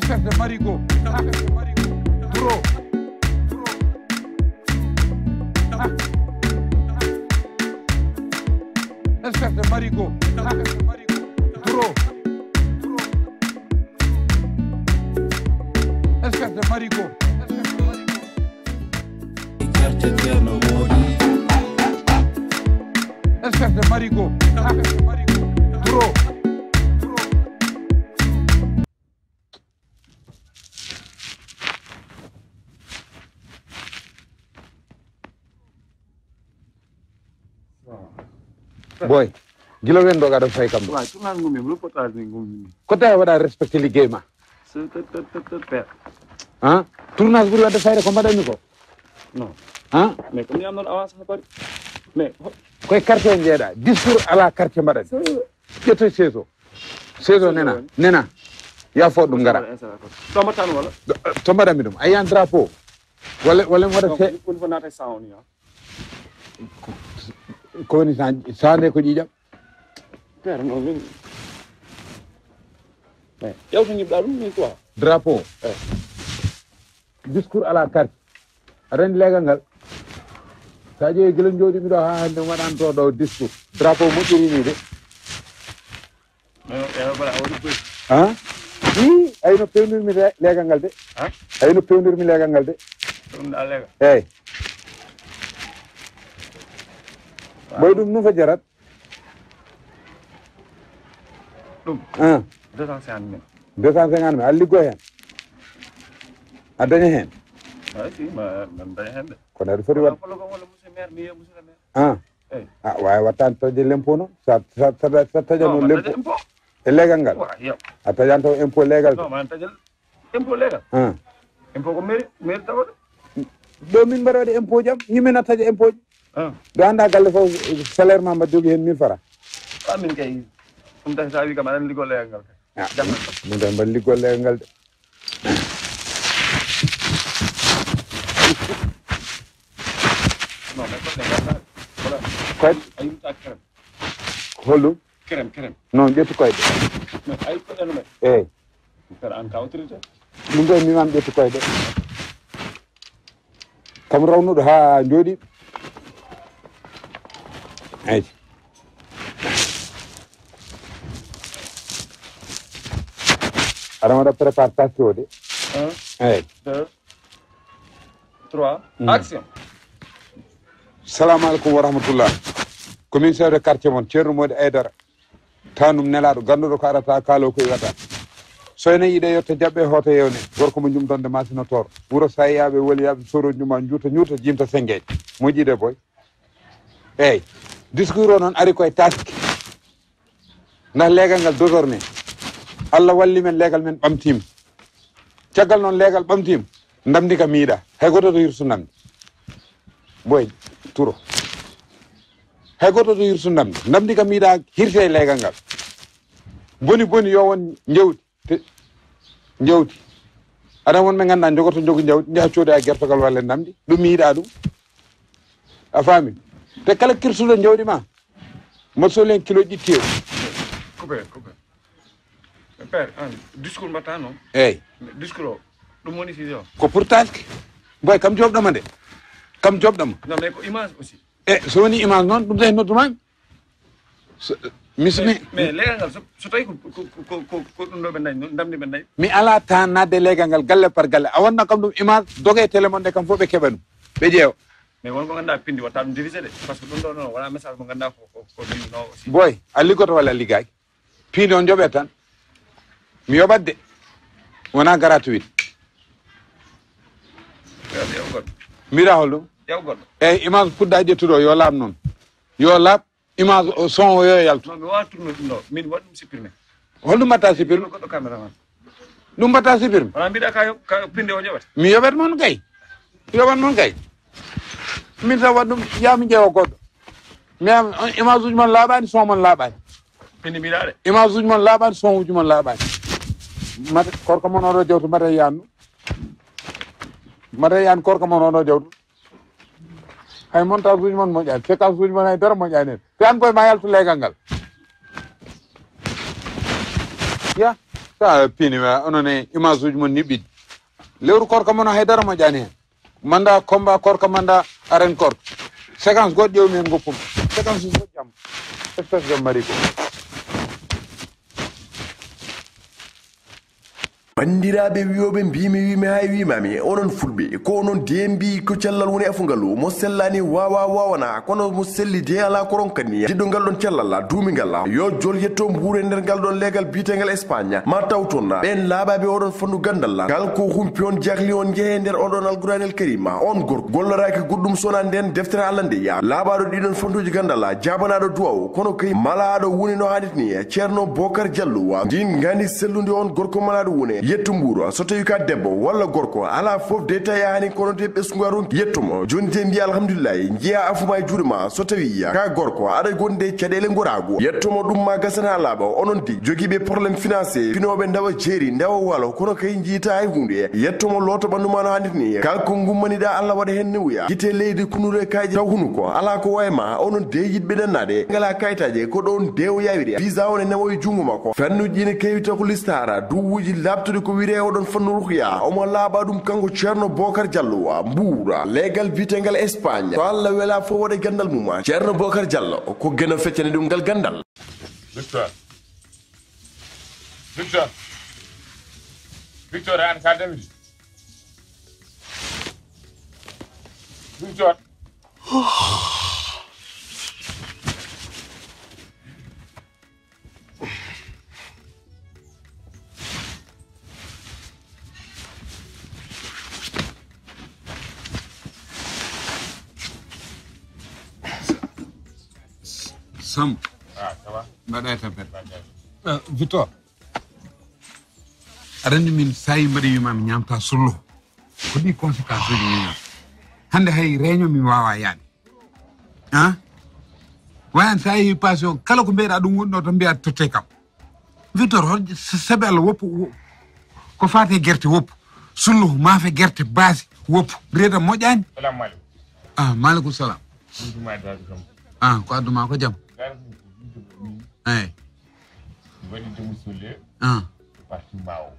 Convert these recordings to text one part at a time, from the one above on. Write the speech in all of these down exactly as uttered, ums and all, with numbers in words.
Espèce de marigot. Duro. Espèce de marigot. Duro. Espèce de marigot. Espèce de marigot. Duro. Boy, gila wen doga ɗo fay kam. Wa, tournage ngumi, reportage ni ngumi. Ko tawi waɗa respecté liggéey ma? Père. Ha? Tournage ɓuri wadde fayde ko mbaɗanmi ko. Non. Ha? Mais comme yam noon avance ha bari. Mais koye quartier jeeɗa, discours ala quartier mbaɗani. Ƴetto saison. Saison nena, nena. Ya fo ɗum ngara. To mbaɗanmi ɗum, a yiyan drapeau. Walla walla mi waɗa se. Ko woni sande ko ƴiƴam. Père, non, min. Ƴewto ñiɓɗa ɗum min quoi. Drapeau. Discours à la carte. Aɗa anndi leegal ngal? So a ƴeewi gila jooɗi miɗo haa hannde mi waɗanto ɗo discours. Drapeau moƴƴiri ni de. Ewa bara a waɗi boy. Ha? Ii, ayno pewnirmi leegal ngal de. Ha? Ayno pewnirmi leegal ngal de. Ɗum ɗa leegal. Eeyi. Boy ɗum nufa jarat. Ɗum. Ah. Deux cent cinquante mille. Deux cent cinquante mille, a liggo heen? A daña heen? Ay si, ma, ma daña heen de. Kono aɗa foti waɗ. Wala ko wala monsieur maire, mi monsieur le maire. Ah. Eyi. Ah, waawi waɗtaani taƴde l'impôt noon? Sa, sa, sa, sa taƴano l'impôt e leegal ngal? A taƴan taw impôt leegal? Non, ma taƴal impôt leegal. Ah. Impôt ko mairie, mairie tawata. Ɗo min mbaɗa waɗi impôt jam, yimɓe na taƴa impôt ji. Ah. Ɗo annda galle fof salaire ma mbaɗa jogii heen mille francs. Ah, min kay, ɗum tawi sa wi kam aɗa anndi liggo leegal ngal kay. Ah, ɗum tawi mbaɗa liggo leegal ngal de. Koyɗe? Holɗum? Kerem, kerem. Non, ƴettu koyɗe. Eeyi. An ka autorité. Ɗum ɗo mi mam ƴettu koyɗe. Kam rawnuɗo haa jooɗi. Eeyi. Aɗa waɗa prépare taski o de. Un, eeyi. Deux, trois, action. Salamu aleykum wa rahmatullah. Ko min chef de quartier mon, Ceerno Mody Aydara. Tanum nelaaɗo, ganduɗo ko arata, kaalo ko iwata. Soyna yiɗe yetta jaɓɓe hoto yewne. Gorko mo jum donde masino toor. Wuro sayiyaɓe, woliyaɓe, soro juma, juuta, ñuuta, jimta, senge. Moƴƴi de boy. Eeyi, discours o noon ari koye taski. Ndah leegal ngal désormais, Allah walli men, leegal men ɓamtiima. Caggal noon leegal ɓamtiima, ndamndi ka miiɗa. Hay gooto to hirsu ndamndi. Boy, turo. Hay gooto to hirsu ndamndi. Ndamndi ka miiɗa hirse e leegal ngal. Boni boni yo won njewdi. Te njawdi. Aɗa won ɓe ngannduɗaa njogoto njogu njawdi, njaha cooda e gertogal walla ndamndi. Ɗum mi yiɗaa ɗum. A faami? Te kala kirsuɗo njawdi ma, mo soli heen kilo ƴitti o. Coupé, coupé. Père, an, discours mbaɗta noon? Eeyi. Discours o, ɗum woni fii o? Ko pour taski. Boy, kam joɓɗoma de. Kam joɓɗoma. Non, mais ko image aussi. E so woni image noon, ɗum tawi nodduma mi. So, mi, so mi, mais leegal ngal, so, so tawi ko, ko, ko, ko, ko ɗum ɗo ɓe dañi, noon ndamdi ɓe dañi. Mi alaa tan naatde leegal ngal galle par galle. A wonna kam ɗum image, doge télé mon ɗe kam fof ɓe keɓa ɗum. Ɓe ƴeewa. Mais won ko ngannduɗaa pindi watta ɗum divisé de. Parce que ɗum ɗo noon, wona message mo ngannduɗaa ko, ko, ko ɗum no aussi. Boy, a liggoto walla a liggaaki? Piindi on joɓe tan. Mi yoɓat de. Wona gratuit. Yo, yo goɗɗo. Mbiɗa holɗum? Yo goɗɗo. Eyi, image puɗɗa ƴettuɗo, yo laaɓ noon. Yo laaɓ, image o, son o, yo yaltu. Non, mi wawa tourner ɗum ɗo. Min waɗi ɗum supprimer. Holɗum mbatta supprimer? Goɗɗo caméraman. Ɗum mbatta supprimer? Wona mbiɗa ka yo-, ka pinde o yoɓata? Mi yoɓat mon kay. Yoɓat mon kay. Min sa waɗ ɗum, yaa mi ƴeewa goɗɗo. Mi am, image uji mon laaɓaani, son mon laaɓaani. Pindi mbiɗa de. Image uji mon laaɓaani, son uji mon laaɓaani. Mate, korka mon oɗo jawtu, mate yiyan ɗum. Mate yiyan korka mon oɗo jawtu. Hay montage uji mon moƴƴaani, séquence uji mon hay dara moƴƴaani heen. Te an koye ma yaltu leegal ngal. Ya. Sa pini wa, onon e image uji mon niɓɓiɗi. Lewru korka mon o haydara moƴƴani hen. Manda combat korka, manda arène korka. Séquence goɗɗo ƴewmi hen goppum. Séquence uji moƴƴam. Espèce de marigo. Banndiraaɓe wiyooɓe, mbiimi, wiimi, hay wiimaami, onon Fulɓe, ko onon de mbii ko cellal woni afu ngalu, mo sellaani waawa waawana, kono mo selli de alaa ko ronkanni. Jiɗɗo ngal ɗon cellal, duumi ngal, yo jol yetto mbuur e nder ngal ɗon leegal biyetengal Espagne. Ma taw toon, ɓeen laaɓaaɓe oɗon fannu ganndal, kala ko humpi on, jahli on, njehe nder oɗon Alquraanil Kariima. On gorko golloraaki goɗɗum so wonaa ndeen deftere Allah nde ya. Laaɓaaɗo ɗiɗon fannuuji ganndal, jaabanaaɗo duwaaw, kono kay malaaɗo woni no haanirta ni, Ceerno Bookar Jallo wa. Ndiin ngaandi sellundi on gorko malaaɗo woni yetto mbuur, so tawi ka debbo walla gorko, alaa fof de tawi a haani kono de ɓesngu a ronki yetto mo. Jooni de mbiya alhamdulillahi, njiya afu ma e juuɗe ma, so tawi ka gorko, aɗa gonde caɗeele ngoraagu. Yetto mo ɗum ma gasana laaɓa, onon de jogiiɓe problème financier, finooɓe ndawa jeeri, ndawa walo, kono kay njiita hay huunde. Yetto mo looto ɓanndu ma no haanirta ni, ka ko ngummaniɗa Allah waɗa heen newuya. Gite leydi kunuɗe kaaƴe taw hunuko, alaa ko wayi ma, onon de yiɗɓe ɗannaade, ngala kayitaaje, ko ɗoon de o yawiri. Visa on e nawo e junngo makko. Fannuuji ene keewi taw ko listaara, duwuuji laaɓtuɗi ko wiyetee oɗon fannu ruhya. Omo laaɓa ɗum kanko Ceerno Bookar Jallo wa Mbuur, leegal biyetengal Espagne. So Allah wela fof waɗa ganndal mum. Ceerno Bookar Jallo, ko Geno feccani ɗum ngal ganndal. Victor. Victor. Victor, an ka damiri. Victor. Sam. Ah, ça va? Mbaɗa e tampere. Mbaɗa e tampere. Ah, Victor. Aɗa anndi min sayi mbaɗi wima mi ñamta sullo. Ko ɗi conséquence uji min. Hannde hay réunion mi wawa yaade. Ah? Wayan sa yehi passé o kala ko mbiyeɗa ɗum woni ɗo tan mbiya totte kam. Victor, hol sabi Allah woppu, wo-, ko fate gerte woppu. Sullo, maafe gerte, baasi woppu. Reta moƴƴani. Salamu aleykum. Ah, maaleykum salam. Ɗum ɗum adda kam. Ah, ko adduma ko jam. Dara ɗum ko ɗum ɗum ɗum. Eyi. Mi waɗi démissionné. Ah. E parti ma o.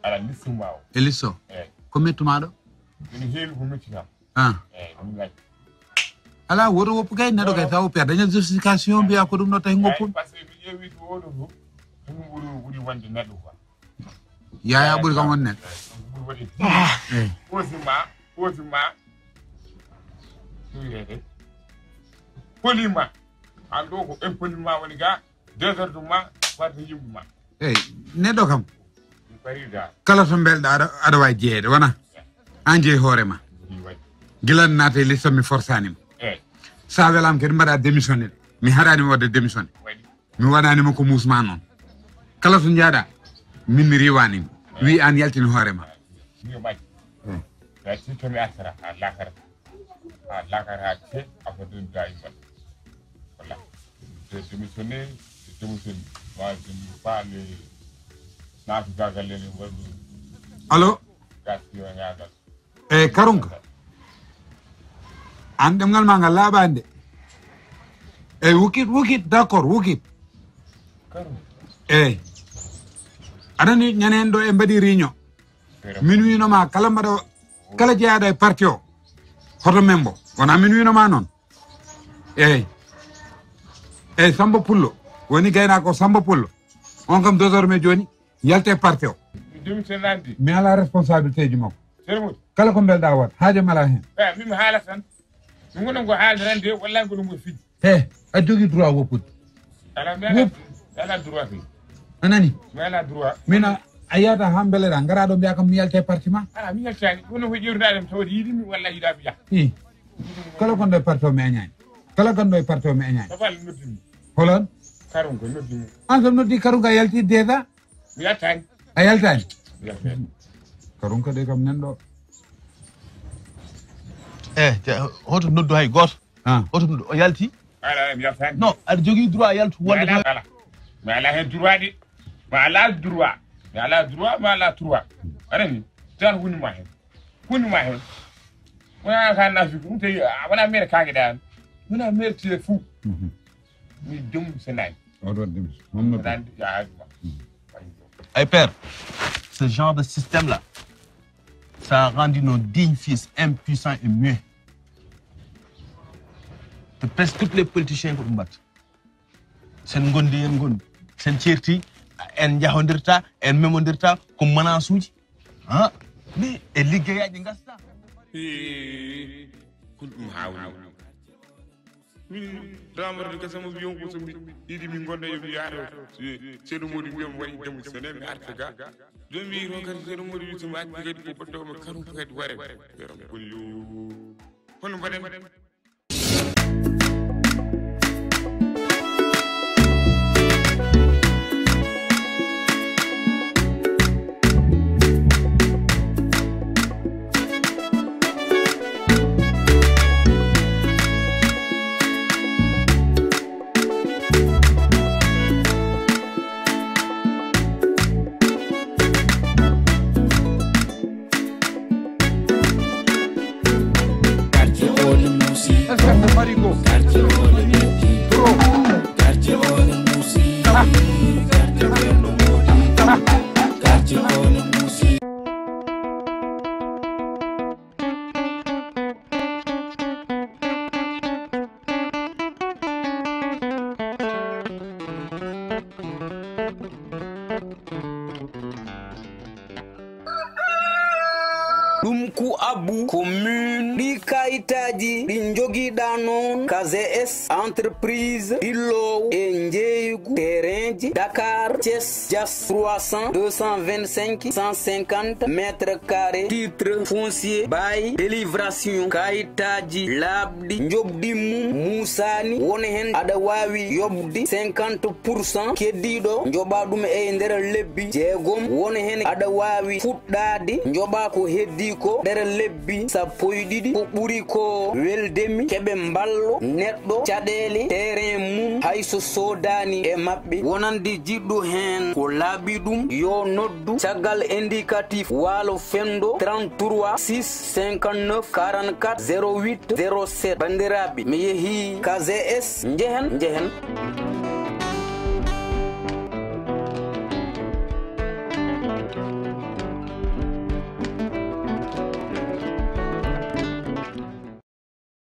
Ala liste ma o. E liste o? Eyi. Ko mettumaɗo? Ene heewi ko metti kam. Ah. Eyi, ɗum waɗi. Ala, woto woppu kay, neɗɗo kay, non, non, sa woppi a dañat justification, mbiya ko ɗum ɗo tawi goppun. Eyi, parce que mi ƴeewi to oɗo to, ɗum ɓuri, ɓuri wonde neɗɗo quoi. Yaya ɓuri kam won neɗɗo. Eyi, ɗum ɓuri wonde. Eyi. Ɓoosi ma, ɓoosi ma. Ɗum wiyete. Poli ma. An ɗo ko impoli ma woni ga. Deux heures de ma, warde yimɓe ma. Eyi, neɗɗo kam. Mi farida. Kala to mbelɗa aɗa, aɗa wawi jeeyede, wona? An jeeyi hoore ma. Ɗum waɗi. Gila naata e lista mi forsanima. Eyi. Sa welama kadi mbaɗa démissionné. Mi haɗanima wadde démissionné. Waɗi. Mi waɗanima ko musma noon. Kala to jaaɗa, min mi riwanima. Wi an yaltini hoore ma. Mi waɗi. Eyi. Ya si to mi artara, ha lakara. Ha lakara, ha te, a foti ɗum daayiman. Voilà. De démissionner, de démissionner. Moi, je ne veux pas les naafugaagal ene waɗi. Allo? Gaskiya ngal. Eyi, Karunka. An ɗemngal ma ngal laaɓaani de. Eyi, wukit, wukit, d'accord, wukit. Karunka. Eyi. Aɗa anndi ñande en ɗo en mbaɗi réunion. Min wino ma kala mbaɗa, kala jeyaɗo e parti o, hoto membo. Wona min wino ma noon? Eyi. Eyi, Samba Pullo. Woni gaynako Samba Pullo. On kam désormais joni, yalte parti o. Mi démissionné nandi. Mi ala responsabilité ji makko. Sérmouti. Kala ko mbelɗa wat, haajo mi ala hen. Eyi, min mi haala tan. Min goɗɗon ko haalde tan de, wallahi goɗɗon ko fiji. He, a jogii droit woppude. Ala, mi ala, wop, mi ala droit kay. A nani? Mi ala droit. Min a, a yiyata ha mbeleɗa, ngara ɗo mbiya kam mi yalte parti ma? Ala, mi yaltani. Kono ko ƴewtuɗa ɗum tawde yiɗimi walla yiɗami yaha. I. Kala gonɗo e parti o mi añani. Kala gonɗo e parti o mi añani. Papa noddimi. Holon? Karunka noddimi. An so noddi Karunka yalti déjà? Mi yaltani. A yaltani? Mi yaltani. Karunka de kam nanɗo. Eh, te, hoto noddu hay goto. Ah. Hoto noddu, o yalti? Ala, mi yaltani. Non, aɗa jogii droit yaltu wonde. Mi ala, ala. Mi ala hen droit de. Mi ala droit. Mi ala droit, mi ala droit. Aɗa anndi? Tan hunde ma hen. Hunde ma hen. Wona ka nafi ko ɗum tawi, a wona mere kaake ɗan. Wona mere tiye fou. Mhm. Mi dum senani. Oɗo dum. Mamma. Senani, ya, ya. Mhm. Ay père, ce genre de système-là, ça a rendu nos dignes fils impuissants et muets. De presque tous les politiciens ko ɗum mbaɗta. Sen gondi en gondi. Sen certi en jahodirta, en memodirta ko manasuji. Ha? Mais e liggeyaaji gasta. Ee, kun ɗum haawni. Min ramorde ka sama biyon ko so mi yiɗi min gonda yo mi yaado. Seeɗo moodi mbiyam waɗi dem senen mi arta ga. Jom mi ro kadi seeɗo moodi wi so mi acci kadi ko ɓatto ma karum kadi ware. Yaram ko yo. Hono mbaɗen? Quartier Old Musi. Quartier Old Musi. Quartier Old Musi. Quartier Old Musi. Ɗum ku abbu ko min ɗi kayitaaji ɗi njogiɗa noon ka G S entreprise ɗillowo e njeeygu terrainji Dakar, Thiès, Diass trois cents, deux cent vingt-cinq, cent cinquante mètres carrés, titre foncier, bail, délibération, kayitaaji laaɓɗi, njoɓdi mum muusaani, won heen aɗa waawi yoɓde cinquante pour cent, keddiiɗo njoɓa ɗum e nder lebbi jeegom, won heen aɗa waawi fuɗɗaade njoɓa ko heddii ko nder lebbi sappo e ɗiɗi. Ko ɓuri ko weldemi keɓe mballo neɗɗo caɗeele terrain mum hay so soodaani e maɓɓe. Wonande jiɗɗo heen ko laaɓi ɗum, yo noddu caggal indicatif Waalo Fenndo trente-trois six cinquante-neuf quarante-quatre zéro huit zéro sept. Banndiraaɓe, mi yehii ka G S, njehen, njehen.